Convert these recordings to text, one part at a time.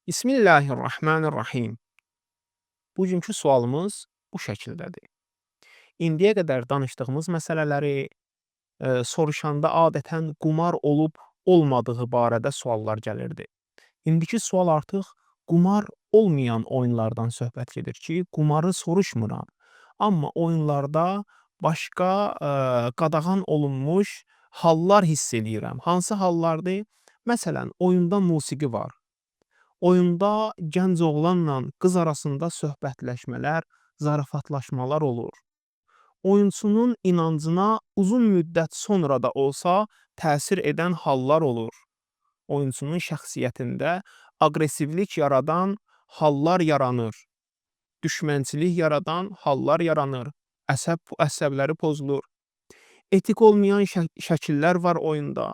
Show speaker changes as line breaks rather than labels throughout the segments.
Bismillahirrahmanirrahim. Bugünkü sualımız bu şəkildədir. İndiyə qədər danışdığımız məsələləri soruşanda adətən qumar olub olmadığı barədə suallar gəlirdi. İndiki sual artıq qumar olmayan oyunlardan söhbət gedir ki, qumarı soruşmuram. Amma oyunlarda başqa qadağan olunmuş hallar hiss eləyirəm. Hansı hallardır? Məsələn, oyunda musiqi var. Oyunda gənc oğlanla qız arasında söhbətləşmələr, zarafatlaşmalar olur. Oyunçunun inancına uzun müddət sonra da olsa təsir edən hallar olur. Oyunçunun şəxsiyyətində aqressivlik yaradan hallar yaranır. Düşmənçilik yaradan hallar yaranır. Əsəbləri pozulur. Etik olmayan şəkillər var oyunda.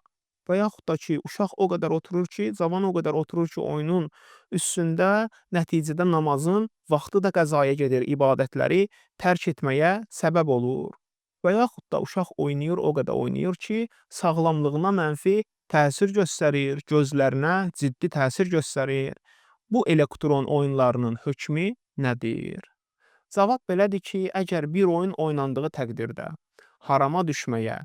Və yaxud da ki, uşaq o qədər oturur ki, cavan o qədər oturur ki, oyunun üstündə nəticədə namazın vaxtı da qəzaya gedir, ibadətləri tərk etməyə səbəb olur. Və yaxud da uşaq oynayır, o qədər oynayır ki, sağlamlığına mənfi təsir göstərir, gözlərinə ciddi təsir göstərir. Bu elektron oyunlarının hökmü nədir? Cavab belədir ki, əgər bir oyun oynandığı təqdirdə harama düşməyə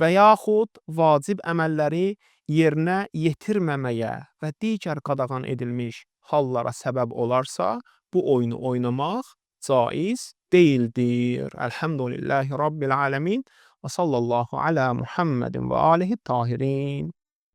və yaxud vacib əməlləri yerinə yetirməməyə və digər qadağan edilmiş hallara səbəb olarsa, bu oyunu oynamaq caiz deyildir. Əlhamdülillahi Rabbil aləmin və sallallahu alə Muhammedin və alihi tahirin.